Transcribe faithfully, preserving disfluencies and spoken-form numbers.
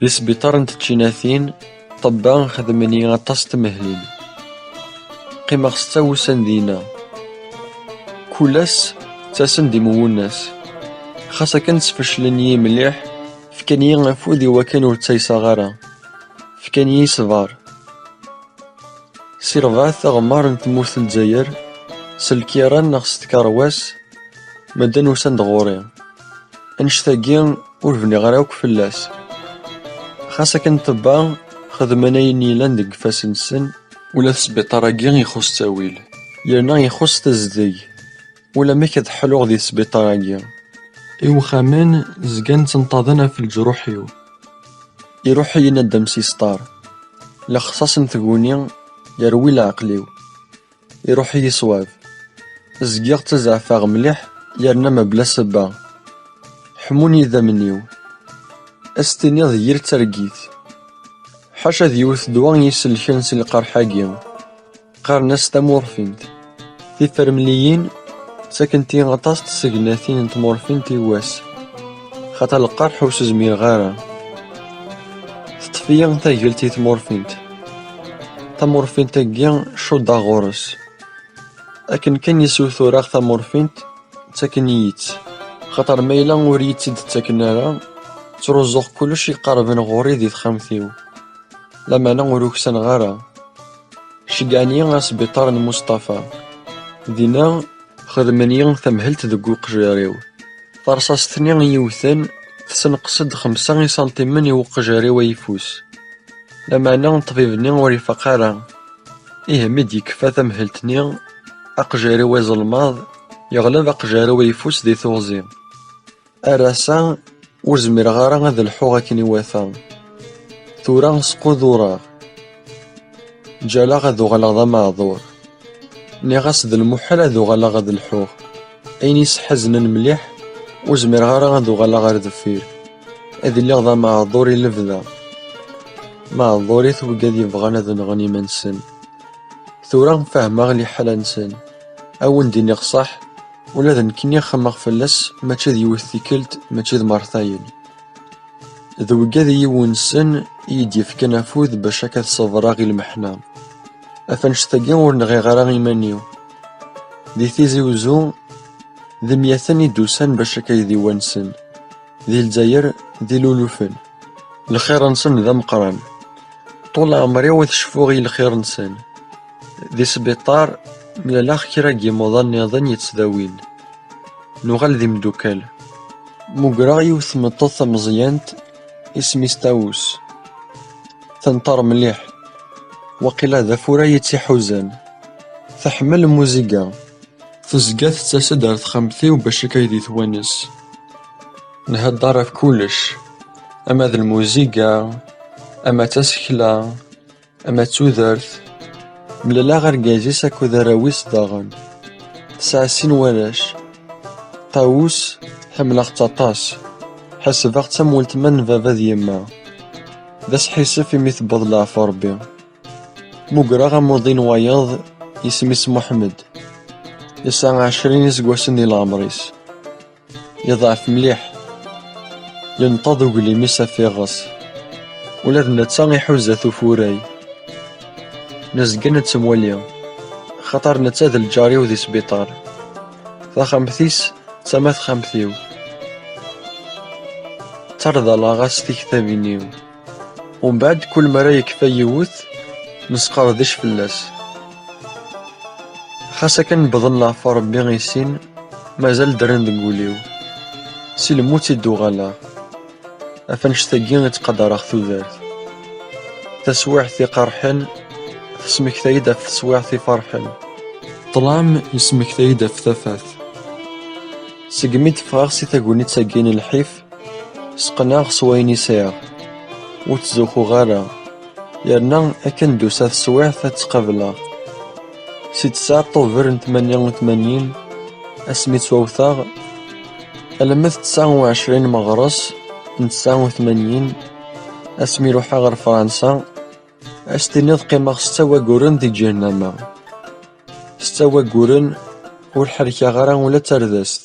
Di sbiṭar n teččinatin, ṭṭebba xedmen-iyi aṭas n tmehlin. Qqimeɣ setta wussan dinna. Kul ass ttasen-d imewwunas. Xas akken sfeclen-iyi mliḥ, fkan-iyi afud i wakken ur ttayseɣ ara. Fkan-iyi ṣṣber. Si rrbeɛ tiɣemmar n tmurt n Lezzayer, s lkira neɣ s tkerwas, medden usan-d ɣur-i. Annect-agi ur bniɣ ara akk fell-as. Xas akken ṭṭebba xedmen ayen yellan deg ifassen-nsen. Ula d sbiṭar-agi ixuṣ ttawil, yerna ixuṣ tezdeg. Ulamek ad ḥluɣ di sbiṭar-agi. Iwexxamen zgan ttenṭaḍen ɣef leǧruḥ-iw. Iruḥ-iyi naddam s isṭar. Lexṣaṣ n tguni yerwi leɛqel-iw. Iruḥ-iyi ṣṣwab. Zgiɣ ttazeɛfeɣ mliḥ yerna mebla ssebba. Ḥmun yidammen-iw. Ad s-tiniḍ d yir targit. Ḥaca d yiwet ddwa i yi-isellken si lqerḥ-agi. Qqaren-as tamurfint. Tifermliyin ttakent-iyi aṭas n tsegnatin n tmurfint i wass, xaṭer lqerḥ ur s-zmireɣ ara. Teṭṭef-iyi tagilt i tmurfint. Tamurfint-agi cuddeɣ ɣur-s. Akken kan i sutureɣ tamurfint, ttaken-iyi-tt. Xaṭer ma yella ur iyi-tt-id-ttaken ara, ttruẓuɣ kullec iqerben ɣur-i di texxamt-iw. Lameɛna ur uksaneɣ ara. Ceggɛen-iyi asbiṭar n Mustafa. Dinna, xedmen-iyi tamhelt deg uqejjar-iw. Tarṣast-nni i yi-wten tessenqes-d xemsa isantimen i uqejjar-iw ayeffus. Lameɛna ṭṭbib-nni ur ifaq ara. Ihi mi d-yekfa tamhelt-nni, aqejjar-iw azelmaḍ yeɣleb aqejjar-iw ayeffus di teɣzi. Ar ass-a, ur zmireɣ ara ad lḥuɣ akken iwata. Tura squdureɣ. Ǧǧaleɣ ad uɣaleɣ d ameɛḍur. Nniɣ-as d lmuḥal ad uɣaleɣ ad lḥuɣ. Ayen yesḥeznen mliḥ, ur zmireɣ ara ad uɣaleɣ ar deffir. Ad iliɣ d ameɛḍur i lebda. Meɛḍurit wigad yebɣan ad nɣen iman-nsen. Tura fehmeɣ liḥala-nsen. A wen-d-iniɣ ṣṣeḥ, ula d nekkni xemmeɣ fell-as, mačči d yiwet tikkelt, mačči d mertayen. D wigad i yiwen-nsen i yi-d-yefkan afud bac akka ad ṣebreɣ i lmeḥna. Ɣef annect-agi ur nɣiɣ ara iman-iw. Di Tizi Uzzu, d imyaten i d-usan bac akka ad iwansen. Di Lezzayer, d ilulufen. Lxir-nsen d ameqqran. Ṭul ɛemri ad cfuɣ i lxir-nsen. Di sbiṭar, mlaleɣ kra n yimuḍan nniḍen yettdawin. Nuɣal d imdukal. Mugreɣ yiwet tmeṭṭut tameẓyant, isem-is Tawes. Tenṭer mliḥ. Waqila d afurray i tt-iḥuzan. Tḥemmel lmuziga. Tezga tettas-d ar texxamt-iw bac akka ad iyi-twanes. Nhedder ɣef kullec, ama d lmuziga, ama d tasekla, ama d tudert. Mlaleɣ argaz-is akked arraw-is daɣen. Tesɛa sin warrac. Ṭawes, ḥemmleɣ-tt aṭas. Ḥesbeɣ-tt am weltma n baba d yemma. D asḥissef imi tewweḍ leɛfu Rebbi. Mugreɣ amuḍin wayeḍ, isem-is Muḥemmed. Yesɛa ɛecrin iseggasen di leɛmer-is. Yeḍɛef mliḥ. Yenṭeḍ uglim-is ɣef iɣes. Ula d netta iḥuza-t ufurray. Nezga nettemwali, xaṭer netta d lǧar-iw di sbiṭar. Taxxamt-is d tama texxamt-iw. Ttarḍaleɣ-as tiktabin-iw. Umbeɛd, kul mi ara yekfa yiwet, nesqerdec fell-as. Xas akken wwḍen leɛfu Rebbi i sin, mazal ddren deg wul-iw. Si lmut i d-uɣaleɣ. Ɣef annect-agi i ttqadareɣ tudert. Taswiɛt iqerḥen tesmektay-d ɣef teswiɛt iferḥen. Ṭṭlam yesmektay-d ɣef tafat. Segmi d-ffɣeɣ si tagnit-agi n lḥif, seqqneɣ s wayen i sɛiɣ. Ur ttzuxxuɣ ara, yerna akken d-tusa teswiɛt ad tt-qableɣ. Si tesɛa Tuber n tmanya u tmanyin, asmi ttwawteɣ, alamma d tesɛa u ɛecrin meɣres n tesɛa u tmanyin, asmi ruḥeɣ ɣer Fransa, ad s-tiniḍ qqimeɣ setta wagguren di ǧahennama. Setta wagguren ur ḥerrkeɣ ara ula d tardast.